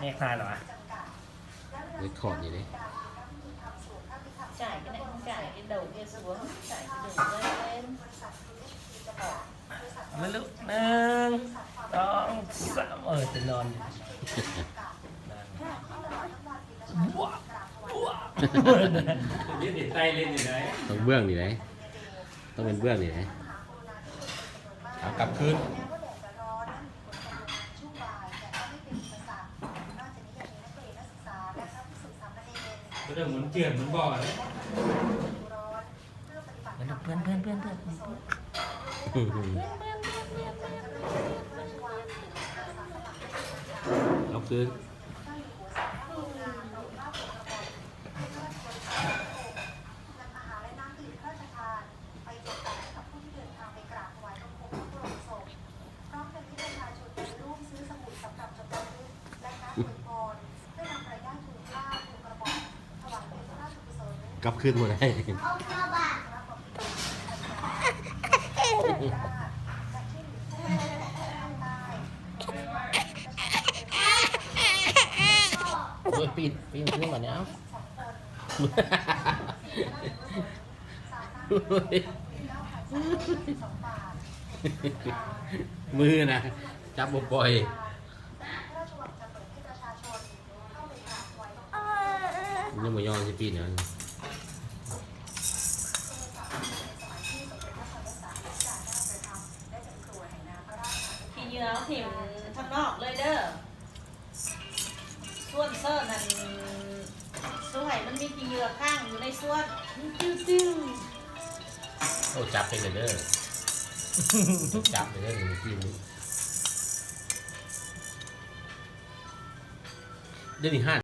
ແຍກທາງແລ້ວຫວາ? ເຮັດຂອດນີ້ເດ້. ຈ່າຍກໍໄດ້ ຈ່າຍກໍເດົາ ເຮັດສວນ ຈ່າຍກໍເດົາເລີຍ. ເອົາເລີຍລູກ ໜຶ່ງ ສອງ ສາມ ເອີ ຈະນອນຢູ່. ເຮັດໃຫ້ໄຕເຫຼັ້ນຢູ່ໃດ. ຕ້ອງເບື້ອງນີ້ໃດ. ຕ້ອງເປັນເບື້ອງນີ້ໃດ. ເອົາກັບຄືນ. ເລື່ອງມັນເຈື່ອນມັນບໍ່ເດ້. ເພື່ອນ ເພື່ອນ ເພື່ອນ ເພື່ອນ ເພື່ອນ ເພື່ອນ ເອົາຄືນ. ກັບຄືນບໍ່ໄດ້. ໂອ້ຍ ປີນ ປີນຂຶ້ນມາແລ້ວ. ມືນະ ຈັບບໍ່ປ່ອຍ. ຍັງບໍ່ຍອມຊິປີນຫຍັງ. ຂີ້ເຫຍື້ອເອົາຖິ້ມທາງນອກເລີຍເດີ. ສວນເຊີນນັ້ນ ສວຍ ມັນມີຂີ້ເຫຍື້ອຄ້າງຢູ່ໃນສວນ. ໂອ້ ຈັບເປັນເດີ ຈັບເປັນເດີ. ດຽວນີ້ຮ້ານ